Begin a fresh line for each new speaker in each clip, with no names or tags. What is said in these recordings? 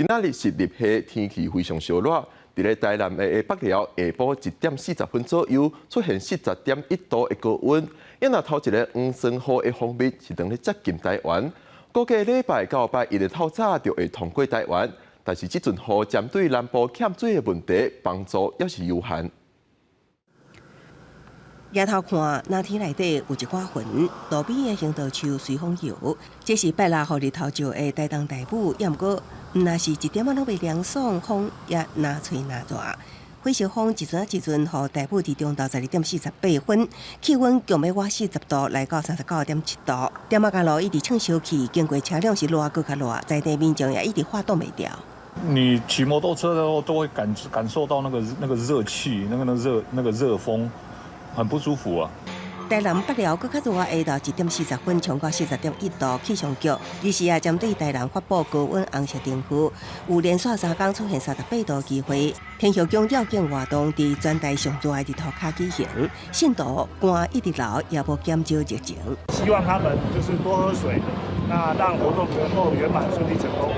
今仔日是立夏，天氣非常燒熱。佇咧台南的北寮下晡1點40分左右出現40.1度的高溫，抑若頭一个黃酸雨的鋒面是當咧接近台灣，估計禮拜到拜一的透早就會通過台灣，但是這陣雨針對南部欠水的問題幫助猶是有限。
抬頭看，藍天內底有一寡雲，路邊的行道樹隨風搖。這是拜六予日頭照的台東大武，猶毋過毋但是一點仔攏袂涼爽，風也若吹若熱。火燒風一陣一陣，予大武佇中晝12點48分，氣溫強欲倚40度，來到39.7度。店仔仔路一直衝燒氣，經過車輛是熱閣較熱，在地民眾也一直喊擋袂牢。
你騎摩托車的時候都會感受到那個熱氣，那個熱風。很不舒服啊！
台南北寮閣較熱，下晝1點40分衝到40.1度，氣象局日時也針對台南發布高溫紅色燈號，有連續3工出現38度機會。天后宮吊景活動佇全台上熱的日頭跤舉行，信徒汗一直流，也無減少熱情。
希望他們就是多喝水，那讓活動能夠圓滿順利成功。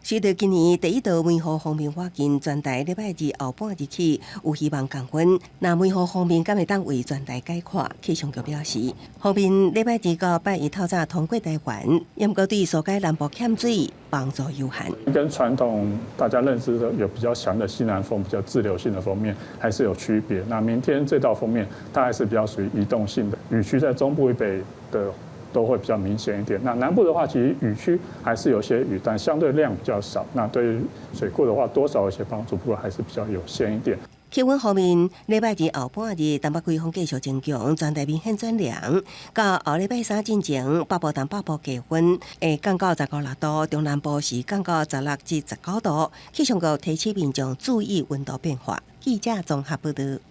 隨著今年第一道梅雨鋒面倚近，全台禮拜二後半日起有希望降溫。若梅雨鋒面敢會當為全台解渴？氣象局表示，鋒面禮拜二到拜一透早通過台灣，毋過對紓解南部欠水幫助有限。
跟傳統大家認知的有比較強的西南風、比較滯留性的鋒面，還是有區別。那明天這道鋒面，它還是比較屬於移動性的，雨區在中部以北的都會比較明顯一點。那南部的話，其實雨區還是有些雨，但相對量比較少。那對於水庫的話，多少有些幫助，不過還是比較有限一點。
氣溫方面，禮拜二後半日，東北季風繼續增強，全台明顯轉涼。到後禮拜三進前，北部、東北部氣溫會降到15、6度，中南部是降到16至19度。氣象局提醒民眾注意溫度變化。記者綜合報道。